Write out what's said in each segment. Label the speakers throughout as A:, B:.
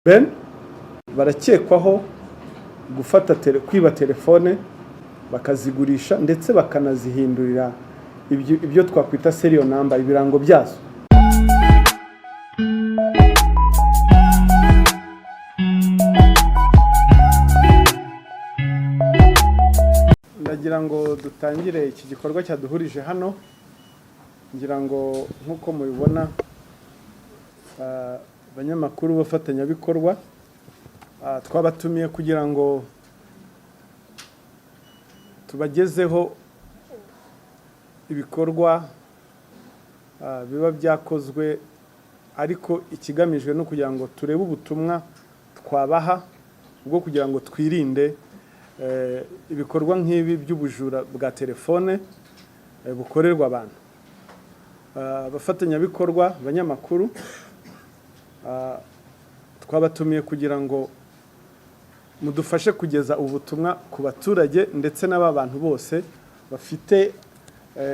A: Ben barakekwaho gufata kwiba telefone bakazigurisha, ndetse bakanazihindurira ibyo twakwita serial number, ibirango byazo. Ndagira ngo dutangire iki gikorwa cyaduhurije hano. Ngira ngo nk'uko mubibona, abanyamakuru b'abafatanyabikorwa twabatumiye kugira ngo tubagezeho ibikorwa biba byakozwe, ariko ikigamijwe no kugira ngo turebe ubutumwa twabaha bwo kugira ngo twirinde ibikorwa nk'ibi by'ubujura bwa telefone bukorerwa abantu. Abafatanyabikorwa, abanyamakuru, twabatumiye kugira ngo mudufashe kugeza ubutumwa ku baturage ndetse n'aba bantu bose bafite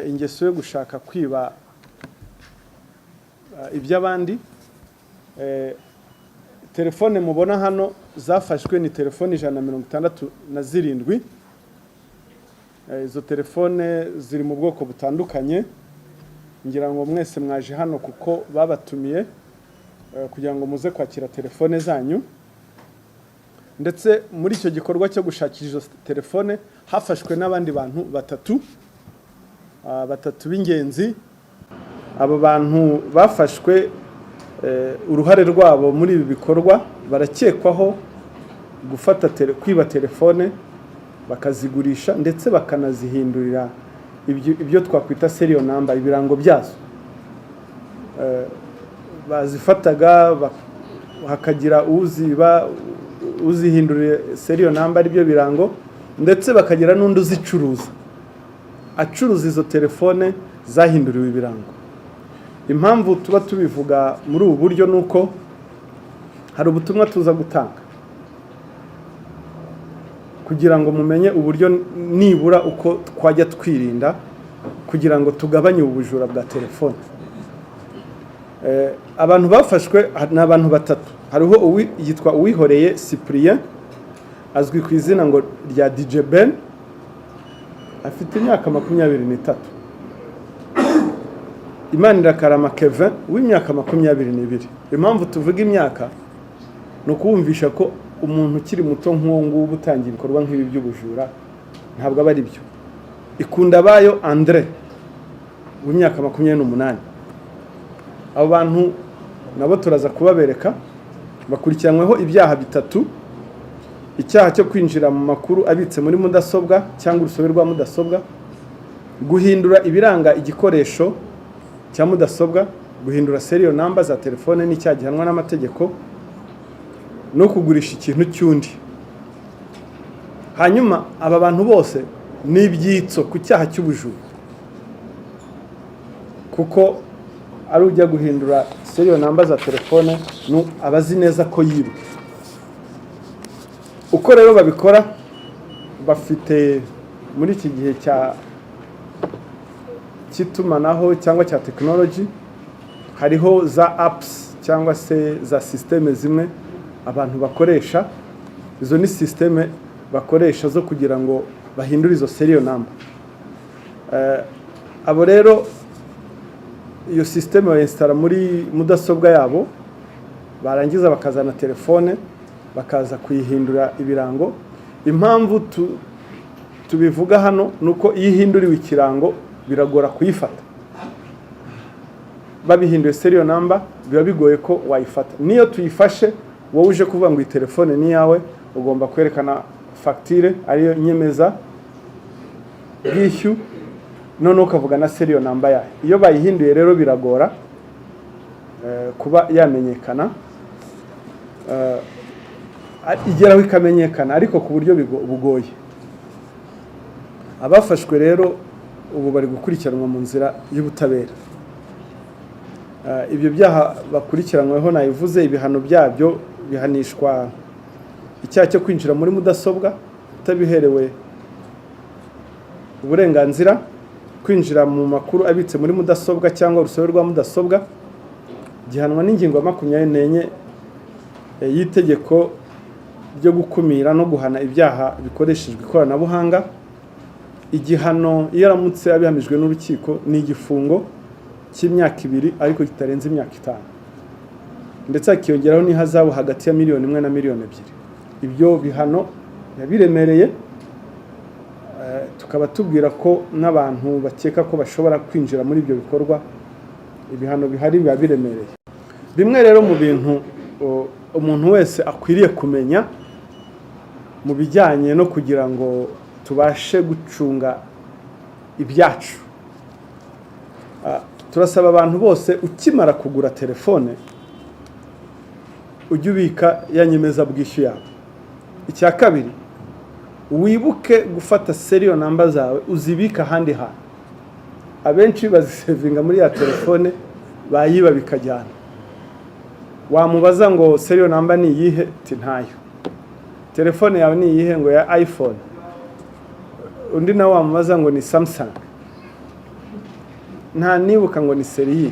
A: ingeso yo gushaka kwiba iby'abandi. Telefone mubona hano zafashwe ni telefone 167. Izo telefone ziri mu bwoko butandukanye. Ngira ngo mwese mwaje hano kuko babatumiye kugira ngo muze kwakira telefone zanyu. Ndetse muri icyo gikorwa cyo gushakisha izo telefone hafashwe n'abandi bantu batatu, batatu b'ingenzi. Abo bantu bafashwe, uruhare rwabo muri ibi bikorwa, barakekwaho gufata kwiba telefone bakazigurisha, ndetse bakanazihindurira ibyo twakwita serial number, ibirango byazo. Bazifataga hakagira uziba, uzihinduriye serial number, aribyo birango, ndetse bakagira n'undi uzicuruza, acuruza izo telefone zahinduriwe ibirango. Impamvu tuba tubivuga muri ubu buryo ni uko hari ubutumwa tuza gutanga kugira ngo mumenye uburyo nibura uko twajya twirinda kugira ngo tugabanye ubu bujura bwa telefone. Abantu bafashwe ni abantu batatu. Hariho yitwa Uwihoreye Cyprien, azwi ku izina ngo rya DJ Ben, afite imyaka 23. Imanirakarama Kevin w'imyaka 22. Impamvu tuvuga imyaka ni ukubumvisha ko umuntu ukiri muto nk'uwo nguwo utangira ibikorwa nk'ibi by'ubujura ntabwo aba ari byo. Ikundabayo Andre w'imyaka 28. Abo bantu nabo turaza kubabereka. Bakurikiranyweho ibyaha bitatu: icyaha cyo kwinjira mu makuru abitse muri mudasobwa cyangwa urusobe rwa mudasobwa, guhindura ibiranga igikoresho cya mudasobwa, guhindura serial number za telefone n'icyaha gihanwa n'amategeko, no kugurisha ikintu cy'undi. Hanyuma aba bantu bose ni ibyitso ku cyaha cy'ubujura, kuko ari ujya guhindura serial number za telefone aba azi neza ko yibwe. Uko rero babikora, bafite muri iki gihe cya cy'itumanaho cyangwa cya tekinoloji, hariho za apps cyangwa se za sisiteme zimwe abantu bakoresha. Izo ni sisiteme bakoresha zo kugira ngo bahindure izo serial number. Abo rero iyo sisiteme bayinsitara muri mudasobwa yabo, barangiza bakazana telefone bakaza kuyihindura ibirango. Impamvu tubivuga hano ni uko iyo ihinduriwe ikirango biragora kuyifata. Babihinduye serial number biba bigoye ko wayifata. Niyo tuyifashe, wowe uje kuvuga ngo iyi telefone ni iyawe, ugomba kwerekana fagitire, ariyo nyemeza bwishyu, noneho ukavuga na serial number yayo. Iyo bayihinduye rero biragora kuba yamenyekana. Igeraho ikamenyekana, ariko ku buryo bugoye. Abafashwe rero ubu bari gukurikiranwa mu nzira y'ubutabera. Ibyo byaha bakurikiranyweho nabivuze. Ibihano byabyo bihanishwa icyaha cyo kwinjira muri mudasobwa utabiherewe uburenganzira, kwinjira mu makuru abitse muri mudasobwa cyangwa urusobe rwa mudasobwa, gihanwa n'ingingo ya 24. y'itegeko ryo gukumira no guhana ibyaha bikoreshejwe ikoranabuhanga. Igihano iyo aramutse abihamijwe n'urukiko ni igifungo cy'imyaka 2 ariko kitarenze imyaka 5, ndetse hakiyongeraho n'ihazabu hagati ya miliyoni 1 na miliyoni 2. Ibyo bihano biba biremereye. Tukaba tubwira ko n'abantu bakeka ko bashobora kwinjira muri ibyo bikorwa, ibihano bihari biba biremereye. Bimwe rero mu bintu umuntu wese akwiriye kumenya mu bijyanye no kugira ngo tubashe gucunga ibyacu, turasaba abantu bose, ukimara kugura telefone ujye ubika ya nyemezabwishyu yawe. Icya kabiri, wibuke gufata serial number zawe uzibike ahandi hantu. Abenshi bazisevinga muri ya telefone, bayiba bikajyana. Wamubaza ngo serial number ni iyihe? Ti ntayo. Telefone yawe ni iyihe? Ngo ya iPhone. Undi nawe wamubaza ngo ni Samsung, nta nibuka ngo ni série iyihe.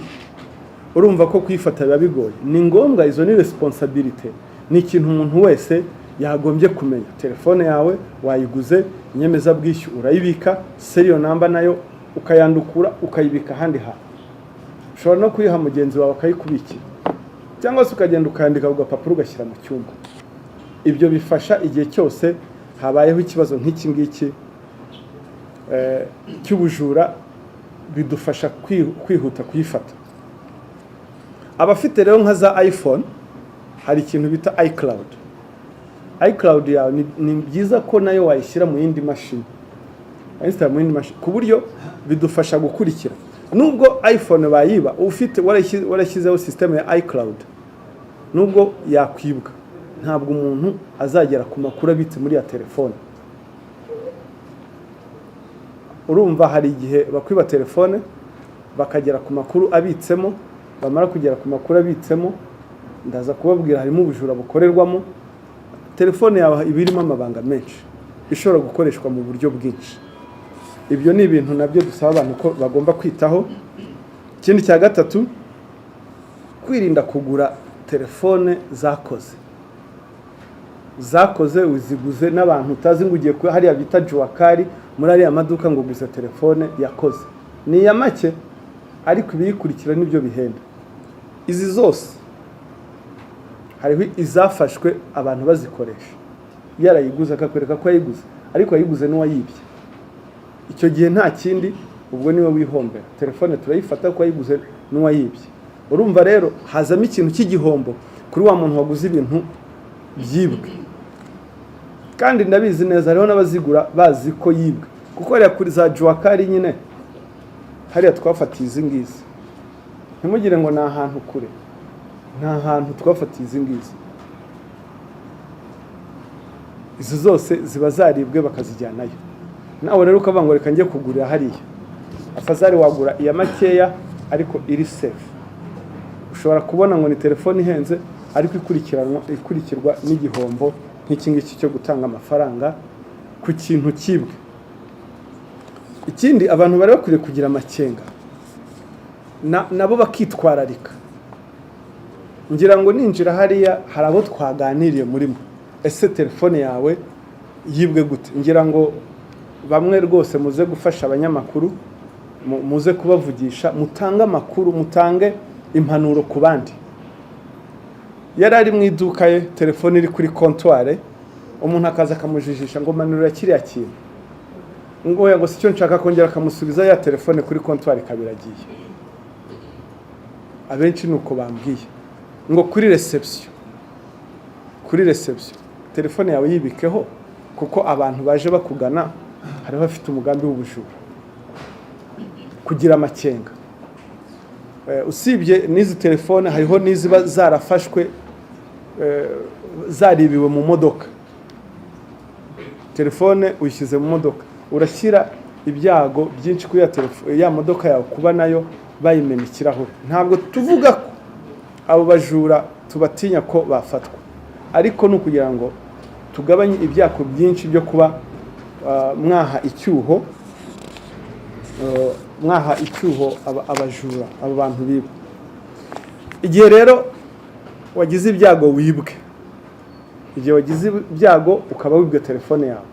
A: Urumva ko kuyifata biba bigoye. Ni ngombwa, izo ni responsabilité, ni ikintu umuntu wese yagombye kumenya. Telefone yawe wayiguze, inyemezabwishyu urayibika, serial number nayo ukayandukura ukayibika ahandi hantu. Ushobora no kuyiha mugenzi wawe akayikubikira, cyangwa se ukagenda ukayandika ku gapapuro ugashyira mu cyumba. Ibyo bifasha igihe cyose habayeho ikibazo nk'iki ngiki cy'ubujura, bidufasha kwihuta kuyifata. Abafite rero nka za iPhone, hari ikintu bita iCloud. iCloud yawe ni byiza ko nayo wayishyira mu yindi mashini, wayishyira mu yindi mashini ku buryo bidufasha gukurikira. Nubwo iPhone bayiba, ufite warashyizeho system ya iCloud, nubwo yakwibwa ntabwo umuntu azagera ku makuru abitse muri ya telefone. Urumva hari igihe bakwiba telefone bakagera ku makuru abitsemo. Bamara kugera ku makuru abitsemo, ndaza kubabwira, harimo ubujura bukorerwamo. Telefone yawe iba irimo amabanga menshi, ishobora gukoreshwa mu buryo bwinshi. Ibyo ni ibintu nabyo dusaba abantu ko bagomba kwitaho. Ikindi cya gatatu, kwirinda kugura telefone zakoze. Zakoze uziguze n'abantu utazi, ngo ugiye hariya bita Juwakari muri ariya maduka ngo uguze telefone yakoze, ni iya make ariko ibiyikurikira nibyo bihenda. Izi zose hariho izafashwe abantu bazikoresha, yarayiguze akakwereka ko yayiguze, ariko yayiguze n'uwayibye. Icyo gihe nta kindi, ubwo niwe wihombera. Telefone turayifata ko yayiguze n'uwayibye. Urumva rero hazamo ikintu cy'igihombo kuri wa muntu waguze ibintu byibwe. Kandi ndabizi neza hariho n'abazigura bazi ko yibwe, kuko hariya kuri za Juwakari nyine hariya twafatiye izi ngizi, ntimugire ngo ni ahantu kure, nta hantu twafatiye izi ngizi. Izi zose ziba zaribwe bakazijyanayo. Nawe rero ukavuga ngo reka njye kugurira hariya, afazari wagura iya makeya ariko iri safe. Ushobora kubona ngo ni telefone ihenze, ariko ikurikiranwa, ikurikirwa n'igihombo nk'iki ngiki cyo gutanga amafaranga ku kintu cyibwe. Ikindi, abantu bari bakwiriye kugira amakenga nabo bakitwararika. Ngira ngo ninjira hariya hari abo twaganiriye murimo: ese telefone yawe yibwe gute? Ngira ngo bamwe rwose muze gufasha abanyamakuru, muze kubavugisha, mutange amakuru, mutange impanuro ku bandi. Yari ari mu iduka ye, telefone iri kuri comptoir, umuntu akaza akamujijisha ngo manurira kiriya kintu, ngo oya, ngo si cyo nshaka, kongera akamusubiza ya telefone kuri comptoir ikaba iragiye. Abenshi ni uko bambwiye, ngo kuri reception. Kuri reception telefone yawe yibikeho, kuko abantu baje bakugana hari abafite umugambi w'ubujura. Kugira amakenga. Usibye n'izi telefone, hariho n'iziba zarafashwe zaribiwe mu modoka. Telefone uyishyize mu modoka, urashyira ibyago byinshi kuri ya telefone, ya modoka yawe kuba nayo bayimena ikirahure. Ntabwo tuvuga ko abo bajura tubatinya ko bafatwa, ariko ni ukugira ngo tugabanye ibyago byinshi byo kuba mwaha icyuho abajura, abo bantu biba. Igihe rero wagize ibyago wibwe Igihe wagize ibyago ukaba wibwe telefone yawe,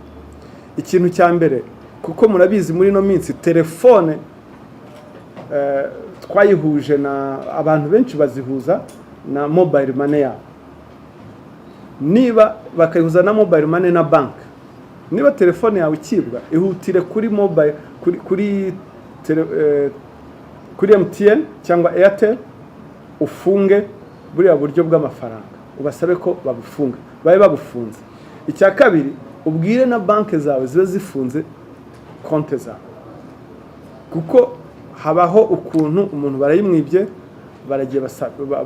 A: ikintu cya mbere, kuko murabizi muri ino minsi telefone twayihuje na abantu benshi bazihuza na mobile money yabo, niba bakayihuza na mobile money na banki. Niba telefone yawe ikibwa, ihutire kuri mobile kuri MTN cyangwa Airtel, ufunge buriya buryo bw'amafaranga, ubasabe ko babufunga, babe babufunze. Icya kabiri, ubwire na banki zawe zibe zifunze konti zawe, kuko habaho ukuntu umuntu barayimwibye, baragiye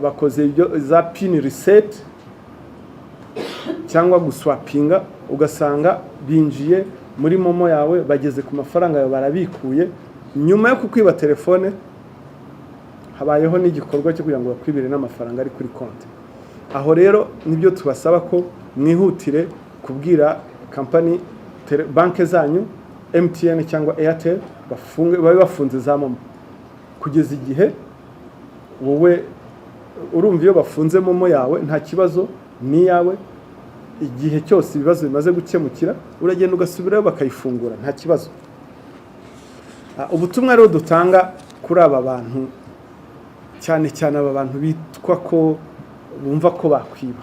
A: bakoze ibyo za PIN reset cyangwa guswapinga, ugasanga binjiye muri MoMo yawe, bageze ku mafaranga yawe, barabikuye. Nyuma yo kukwiba telefone, habayeho n'igikorwa cyo kugira ngo bakwibire n'amafaranga ari kuri konti. Aho rero nibyo tubasaba ko mwihutire kubwira kampani banki zanyu, MTN cyangwa Airtel, bafunge, babe bafunze za MoMo kugeza igihe wowe urumva. Iyo bafunze MoMo yawe, nta kibazo, ni iyawe. Igihe cyose ibibazo bimaze gukemukira, uragenda ugasubirayo bakayifungura, nta kibazo. Ubutumwa rero dutanga kuri aba bantu, cyane cyane aba bantu bitwa ko bumva ko bakwiba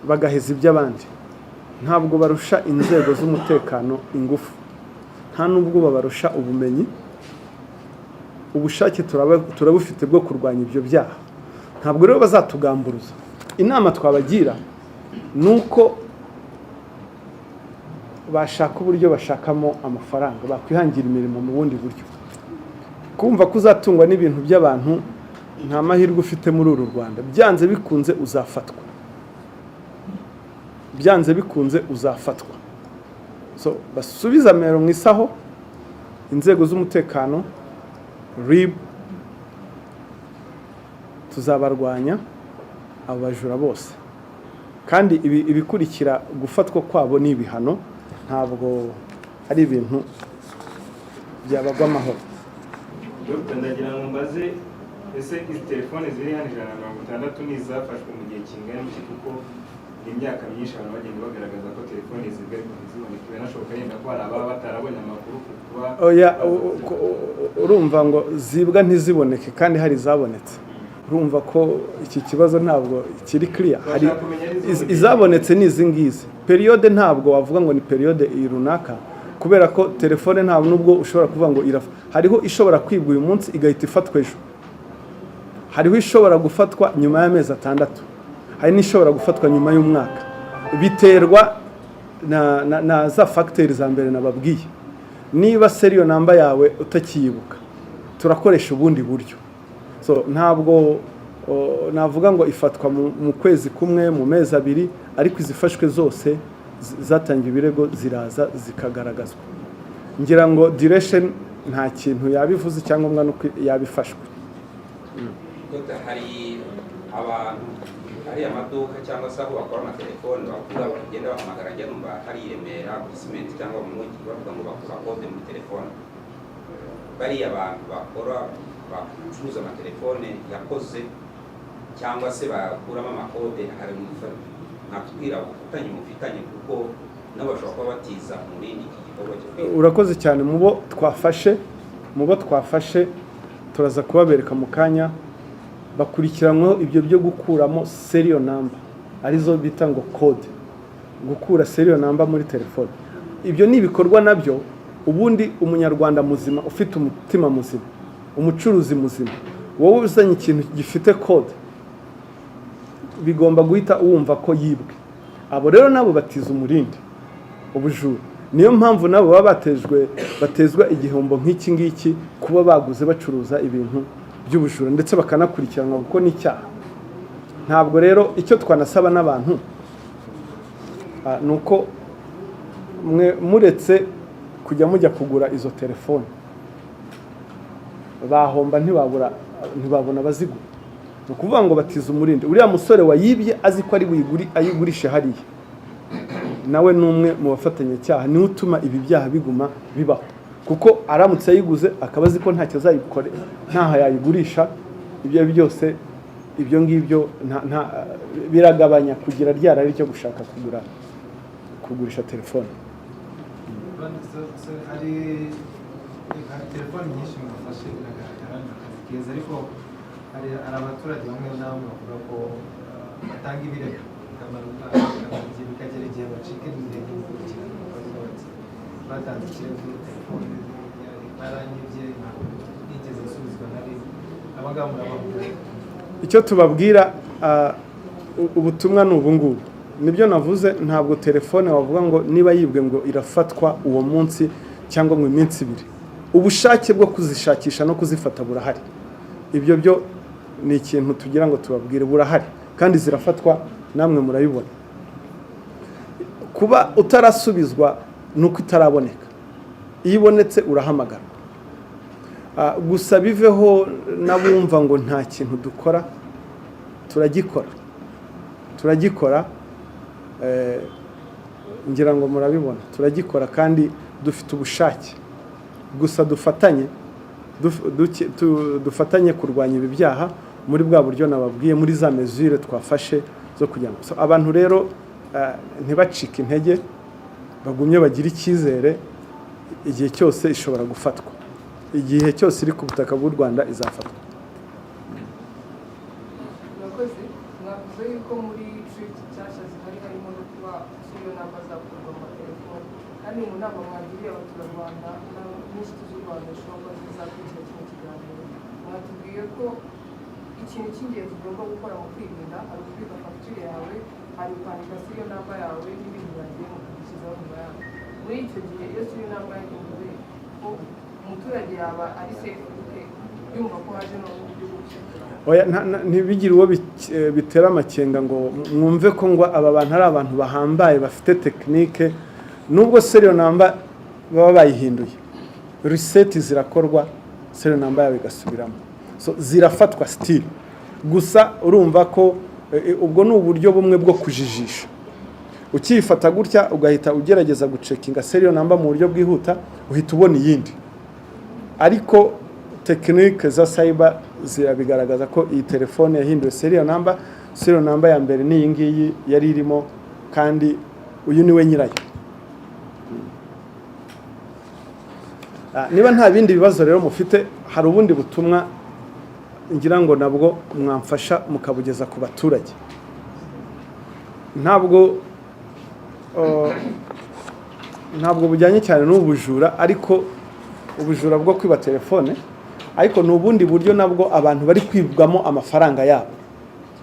A: bagaheza iby'abandi, ntabwo barusha inzego z'umutekano ingufu, nta n'ubwo babarusha ubumenyi. Ubushake turabufite bwo kurwanya ibyo byaha. Ntabwo rero bazatugamburuza. Inama twabagira ni uko bashaka uburyo bashakamo amafaranga, bakwihangira imirimo mu bundi buryo. Kumva ko uzatungwa n'ibintu by'abantu, nta mahirwe ufite muri uru Rwanda. Byanze bikunze uzafatwa, byanze bikunze uzafatwa. So basubize amero mu isaho. Inzego z'umutekano, RIB, tuzabarwanya abo bajura bose, kandi ibikurikira gufatwa kwabo ni ibihano, ntabwo ari ibintu byabagwa amahoro.
B: Dr, ndagira ngo mbaze: ese izi telefone ziri hano 160 ni izafashwe mu gihe kingana iki? Kuko ni imyaka myinshi abantu bagenda bagaragaza ko telefone zibwa ariko ntiziboneke. Biranashoboka yenda ko hari ababa batarabonye amakuru ku kuba
A: Oya, urumva ngo zibwa ntiziboneke kandi hari izabonetse. Urumva ko iki kibazo ntabwo kiri clear. Hari
B: Turashaka kumenya n'izo mu gihe-
A: izabonetse ni izi ngizi. Période, ntabwo wavuga ngo ni période iyi runaka, kubera ko telefone ntabwo nubwo ushobora kuvuga ngo hariho ishobora kwibwa uyu munsi igahita ifatwa ejo, hariho ishobora gufatwa nyuma y'amezi 6, hari n'ishobora gufatwa nyuma y'umwaka. Biterwa na za facteurs za mbere nababwiye. Niba serial number yawe utakiyibuka, turakoresha ubundi buryo. So ntabwo navuga ngo ifatwa mu kwezi kumwe, mu mezi 2, ariko izifashwe zose zatangiwe ibirego, ziraza zikagaragazwa. Ngira ngo duration nta kintu yabivuze, icyangombwa nuko yabifashwe.
C: Dr, hari abantu, hari amaduka cyangwa se aho bakora amatelefoni, bavuga bagenda bahamagara, njya numva hari i Remera kuri Simenti cyangwa mu mujyi, bavuga ngo bakura code muri telefone. Bariya bantu bakora, bacuruza amatelefone yakoze cyangwa se bakuramo amakode, hari mwatubwira ubufatanye mufitanye, kuko nabo bashobora kuba batiza umurindi iki gikorwa cyo kwiga?
A: Urakoze cyane. Mu bo twafashe, turaza kubabereka mu kanya, bakurikiranyweho ibyo byo gukuramo serial number, arizo bita ngo code, gukura serial number muri telefone. Ibyo ni ibikorwa nabyo ubundi umunyarwanda muzima ufite umutima muzima, umucuruzi muzima, wowe uzanye ikintu gifite code, bigomba guhita wumva ko yibwe. Abo rero nabo batiza umurindi ubujura. Niyo mpamvu nabo baba batezwa igihombo nk'iki ngiki, kuba baguze, bacuruza ibintu by'ubujura, ndetse bakanakurikiranwa kuko ni icyaha. Ntabwo rero icyo twanasaba n'abantu ni uko mwe muretse kujya mujya kugura izo telefone, bahomba, ntibabura, ntibabona abazigura. Ni ukuvuga ngo batiza umurindi uriya musore wayibye azi ko ari buyiguri ayigurishe hariya, nawe ni umwe mu bafatanyacyaha, niwe utuma ibi byaha biguma bibaho, kuko aramutse ayiguze akaba azi ko ntacyo azayikore, ntaho yayigurisha, ibyo ari byo byose Ibyo ngibyo biragabanya kugira rya rari ryo gushaka kugura, kugurisha telefone.
D: So hari nka telefoni nyinshi mwafashe, biragaragara, ni akazi keza, ariko hari abaturage bamwe na bamwe bavuga ko batanga ibirego bikamara igihe, bikagera igihe bacika intege mu gukurikirana, bakavuga bati batanze ikirego, telefone baranyibye, ntabwo nigeze nsubizwa na rimwe. Aba ngaba murababwira?
A: Icyo tubabwira, ubutumwa ni ubu ngubu, nibyo navuze. Ntabwo telefone wavuga ngo niba yibwe ngo irafatwa uwo munsi cyangwa ngo iminsi 2. Ubushake bwo kuzishakisha no kuzifata burahari. Ibyo byo ni ikintu tugira ngo tubabwire, burahari kandi zirafatwa, namwe murabibona. Kuba utarasubizwa ni uko itaraboneka. Iyo ibonetse urahamagara. Gusa biveho n'abumva ngo nta kintu dukora. Turagikora, turagikora. Ngira ngo murabibona, turagikora kandi dufite ubushake. Gusa dufatanye dufatanye kurwanya ibi byaha muri bwa buryo nababwiye, muri za mesures twafashe zo kugira ngo. So, abantu rero ntibacike intege, bagumye bagire icyizere. Igihe cyose ishobora gufatwa, igihe cyose iri ku butaka bw'u Rwanda izafatwa.
E: Murakoze. Mwavuze yuko muri tricks nshyashya zihari harimo no kuba serial number zakurwa mu matelefoni, kandi mu nama mwagiriye abaturarwanda n'inshuti z'u Rwanda zishobora kuba zizakurikira kino kiganiro, mwatubwiye ko ikintu cy'ingenzi ugomba gukora mu kwirinda hari ukubika fagitire yawe, hari kwandika serial number yawe n'ibindi bagiye mukabishyizaho nyuma yaho. Muri icyo gihe, iyo serial number yahinduwe, ko umuturage yaba ari safe gute, yumva ko haje noneho uburyo bwo gushyikira?
A: Oya, ntibigire uwo bitera amakenga ngo mwumve ko ngo aba bantu ari abantu bahambaye bafite technique. Nubwo serial number baba bayihinduye, reset zirakorwa, serial number yawe igasubiramo. So zirafatwa still. Gusa urumva ko ubwo ni uburyo bumwe bwo kujijisha. Ukiyifata gutya ugahita ugerageza gucheckinga serial number mu buryo bwihuta, uhita ubona iyindi. Ariko technique za cyber zirabigaragaza ko iyi telefone yahinduwe serial number. Serial number ya mbere ni iyi ngiyi yari irimo, kandi uyu niwe nyirayo. Niba nta bindi bibazo rero mufite, hari ubundi butumwa ngira ngo nabwo mwamfasha mukabugeza ku baturage. Ntabwo bujyanye cyane n'ubujura, ariko ubujura bwo kwiba telefone, ariko ni ubundi buryo nabwo abantu bari kwibwamo amafaranga yabo.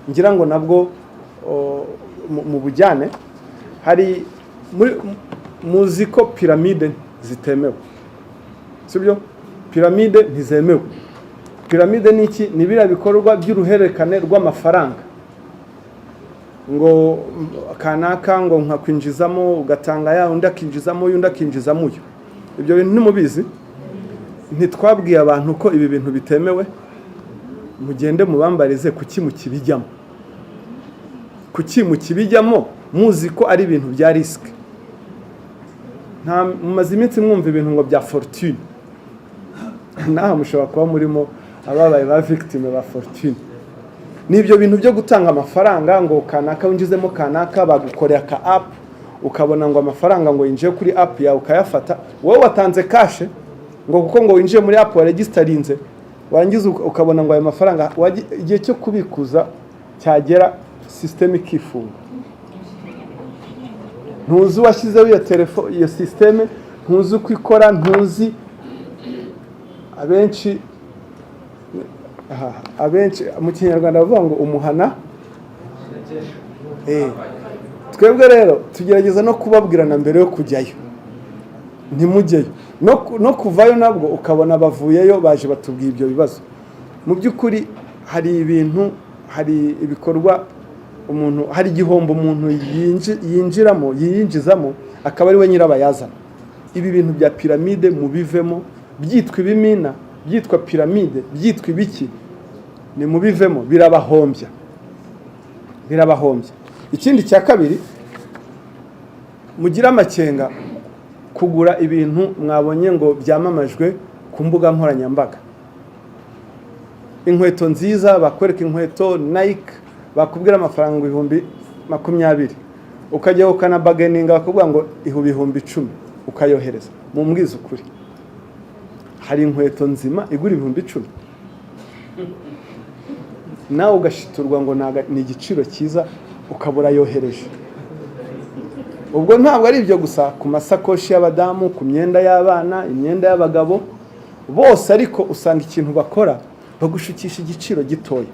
A: Ngira ngo nabwo mu bujyane. Hari muzi ko piramide zitemewe, sibyo? Piramide ntizemewe. Piramide ni iki? Ni biriya bikorwa by'uruhererekane rw'amafaranga, ngo kanaka ngo nkakwinjizamo, ugatanga ya, undi akinjizamo uyu, undi akinjizamo uyu. Ibyo bintu ntimubizi? Ntitwabwiye abantu ko ibi bintu bitemewe? Mugende mubambarize, kuki mukibijyamo? Kuki mukibijyamo muzi ko ari ibintu bya risque? Nta mumaze iminsi mwumva ibintu ngo bya Fortune. Naha mushobora kuba murimo ababaye ba victime ba Fortune. Ni ibyo bintu byo gutanga amafaranga ngo kanaka winjizemo kanaka, bagukorera aka app, ukabona ngo amafaranga ngo yinjiye kuri app yawe, ukayafata wowe watanze cash, ngo kuko ngo winjiye muri app waregisterinze, warangiza ukabona ngo ayo mafaranga igihe cyo kubikuza cyagera, system ikifunga. Ntuzi uwashyizeho iyo telefone, iyo système, ntuzi uko ikora, ntuzi. Abenshi aha, abenshi mu Kinyarwanda bavuga ngo umuhana. Twebwe rero tugerageza no kubabwirana mbere yo kujyayo, ntimujyeyo. No kuvayo nabwo ukabona bavuyeyo baje batubwiye ibyo bibazo. Mu by'ukuri hari ibintu, hari ibikorwa umuntu, hari igihombo umuntu yinjiramo, yiyinjizamo, akaba ari we nyirabayazana. Ibi bintu bya piramide mubivemo. Byitwa ibimina, byitwa piramide, byitwa ibiki, ni mubivemo, birabahombya, birabahombya. Ikindi cya kabiri, mugire amakenga kugura ibintu mwabonye ngo byamamajwe ku mbuga nkoranyambaga. Inkweto nziza, bakwereka inkweto Nike, bakubwira amafaranga 20,000, ukajya ukanabargaininga, bakubwira ngo 10,000, ukayohereza. Mumbwize ukuri, hari inkweto nzima igura 10,000? Nawe ugashiturwa ngo ni igiciro cyiza, ukabura yohereje. Ubwo ntabwo ari ibyo gusa, ku masakoshi y'abadamu, ku myenda y'abana, imyenda y'abagabo bose. Ariko usanga ikintu bakora, bagushukisha igiciro gitoya.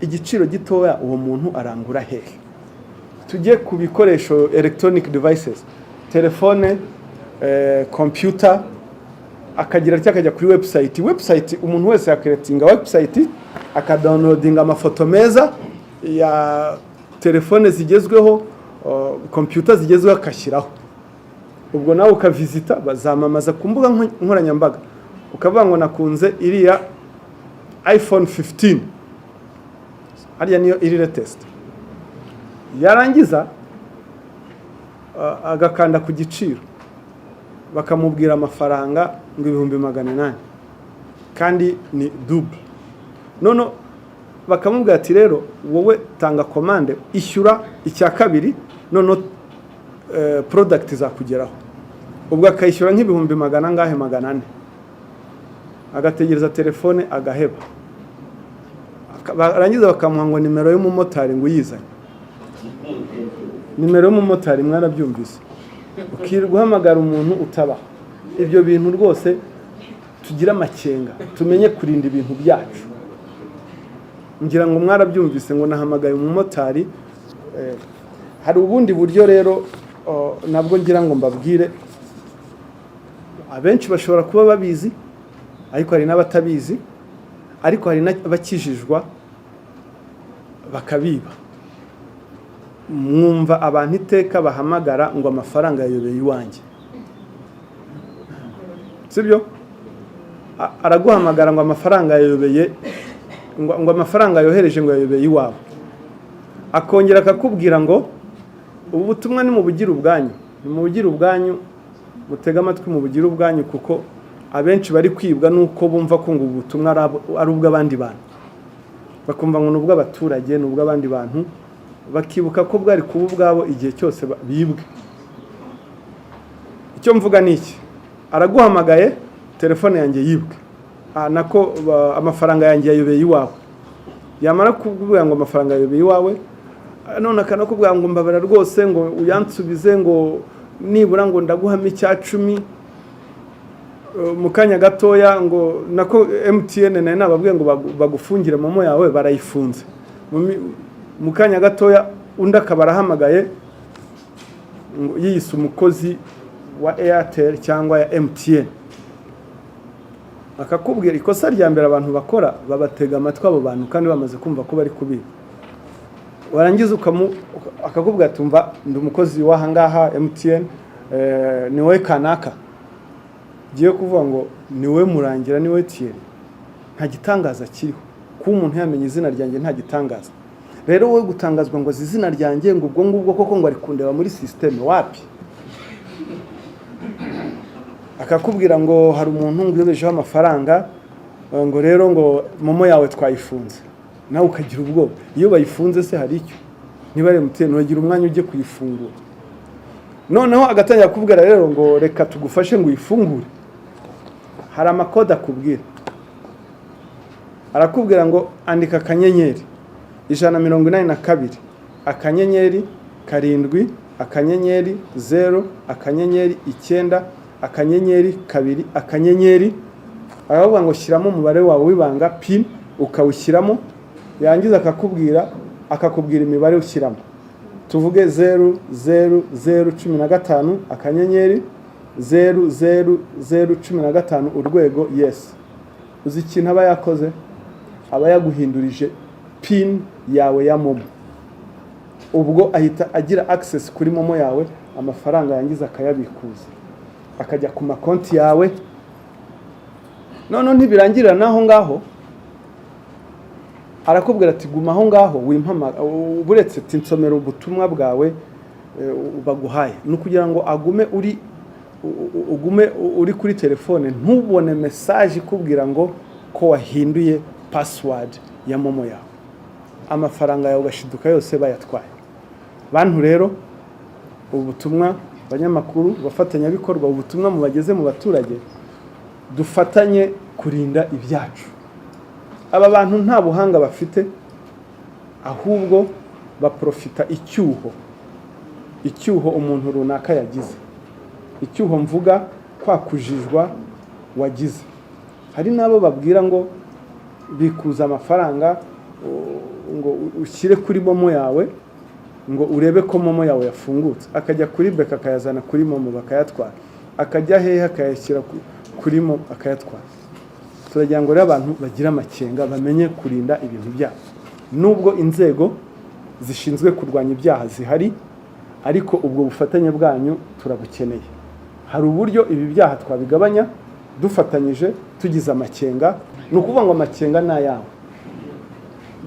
A: Igiciro gitoya, uwo muntu arangura hehe? Tujye ku bikoresho, electronic devices, telefone, computer. Akagira atya, akajya kuri website. Website, umuntu wese yacreatinga website, akadownloadinga amafoto meza ya telefone zigezweho, computer zigezweho, akashyiraho. Ubwo nawe ukavisita, bazamamaza ku mbuga nkoranyambaga, ukavuga ngo nakunze iriya iPhone 15, hariya niyo iri latest. Yarangiza agakanda ku giciro, bakamubwira amafaranga ngo 800,000, kandi ni double. None bakamubwira ati: "Rero wowe tanga komande, ishyura icya kabiri, none product izakugeraho." Ubwo akayishyura nk'ibihumbi magana angahe, 400, agategereza telefone agaheba. Barangiza bakamuha ngo nimero y'umumotari ngo uyizanye. Nimero y'umumotari, mwarabyumvise? Ukirirwa uhamagara umuntu utabaho. Ibyo bintu rwose tugire amakenga, tumenye kurinda ibintu byacu. Ngira ngo mwarabyumvise ngo nahamagaye umumotari. Hari ubundi buryo rero nabwo ngira ngo mbabwire. Abenshi bashobora kuba babizi, ariko hari n'abatabizi, ariko hari n'abakijijwa bakabiba. Mwumva abantu iteka bahamagara ngo amafaranga yayobeye iwanjye, sibyo? Araguhamagara ngo amafaranga yayobeye, ngo amafaranga yohereje ngo yayobeye iwawe. Akongera akakubwira ngo ubu butumwa ni mu bugire ubwanyu, ni mu bugire ubwanyu, mutege amatwi, mu bugire ubwanyu, kuko abenshi bari kwibwa nuko bumva ko ngo ubu butumwa ari ubw'abandi bantu, bakumva ngo ni ubw'abaturage, ni ubw'abandi bantu, bakibuka ko bwari kuba ubwabo igihe cyose bibwe. Icyo mvuga ni iki: araguhamagaye, telefone yanjye yibwe, nako amafaranga yanjye yayobeye iwawe. Yamara kukubwira ngo amafaranga yayobeye iwawe, none akanakubwira ngo mbabara rwose, ngo uyansubize, ngo nibura ngo ndaguhamo icya cumi. Mu kanya gatoya ngo nako MTN nayo nababwiye ngo bagufungire MoMo yawe, barayifunze. Mu kanya gatoya undi akaba arahamagaye ngo yiyise umukozi wa Airtel cyangwa ya MTN, akakubwira. Ikosa rya mbere abantu bakora, babatega amatwi abo bantu kandi bamaze kumva ko bari kubiba. Warangiza akakubwira ati: "Umva, ndi umukozi w'aha ngaha MTN, ni wowe kanaka?" Ngiye kuvuga ngo ni wowe Murangira, ni wowe Thierry, nta gitangaza kiriho kuba umuntu yamenya izina ryanjye, nta gitangaza. Rero wowe gutangazwa ngo azi izina ryanjye, ngo ubwo ngubwo koko ngo ari kundeba muri système, wapi. Akakubwira ngo hari umuntu ngo uyobejeho amafaranga, ngo rero ngo MoMo yawe twayifunze, nawe ukagira ubwoba. Iyo bayifunze se hari icyo? Niba ari MTN, uragira umwanya ujye kuyifungura. Noneho agatangira kukubwira rero ngo reka tugufashe ngo uyifungure. Hari amakode akubwira. Arakubwira ngo andika *182 *7 *0 *9 *2 *. Aravuga ngo shyiramo umubare wawe w'ibanga, PIN, ukawushyiramo. Yangiza akakubwira imibare ushyiramo, tuvuge 00015 *00015 #, yes. Uzi ikintu aba yakoze? Aba yaguhindurije PIN yawe ya MoMo. Ubwo ahita agira access kuri MoMo yawe, amafaranga yangiza akayabikuza, akajya ku makonti yawe. Noneho ntibirangirira n'aho ngaho. Arakubwira ati: "Guma aho ngaho, wimpama buretse, ati nsomera ubutumwa bwawe baguhaye." Ni ukugira ngo agume uri ugume uri kuri telefone, ntubone message ikubwira ngo ko wahinduye password ya MoMo yawe, amafaranga yawe ugashiduka yose bayatwaye. Bantu rero, ubutumwa, banyamakuru, bafatanyabikorwa, ubutumwa mubageze mu baturage, dufatanye kurinda ibyacu. Aba bantu nta buhanga bafite, ahubwo baprofita icyuho umuntu runaka yagize. Icyuho mvuga, kwa kujijwa wagize. Hari n'abo babwira ngo bikuza amafaranga, ngo ushyire kuri MoMo yawe, ngo urebe ko MoMo yawe yafungutse. Akajya kuri BK akayazana kuri MoMo bakayatwara, akajya hehe akayashyira kuri MoMo akayatwara. Turagira ngo rero abantu bagire amakenga, bamenye kurinda ibintu byabo. Nubwo inzego zishinzwe kurwanya ibyaha zihari, ariko ubwo bufatanye bwanyu turabukeneye. Hari uburyo ibi byaha twabigabanya dufatanyije, tugize amakenga. Ni ukuvuga ngo amakenga ni ayawe.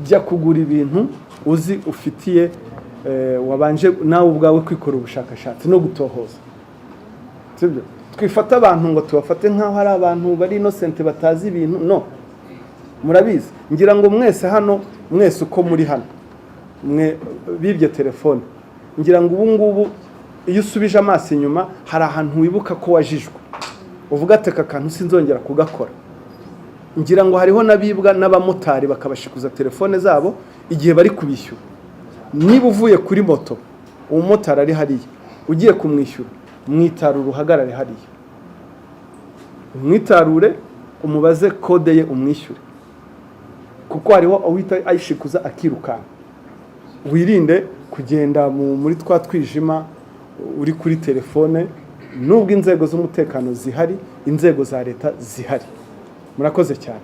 A: Jya kugura ibintu uzi ufitiye, wabanje nawe ubwawe kwikora ubushakashatsi no gutohoza, sibyo? Twifata abantu ngo tubafate nk'aho ari abantu bari innocent, batazi ibintu. No murabizi, ngira ngo mwese hano, mwese uko muri hano, mwe bibye telefone, ngira ngo ubu ngubu iyo usubije amaso inyuma hari ahantu wibuka ko wajijwe, uvuga ati: "Aka kantu sinzongera kugakora." Ngira ngo hariho n'abibwa n'abamotari bakabashikuza telefone zabo igihe bari kubishyura. Niba uvuye kuri moto, umumotari ari hariya, ugiye kumwishyura, mwitarure, uhagarare hariya, umwitarure, umubaze kode ye, umwishyure, kuko hariho uhita ayishikuza akirukanka. Wirinde kugenda muri twa twijima uri kuri telefone, nubwo inzego z'umutekano zihari, inzego za leta zihari. Murakoze cyane.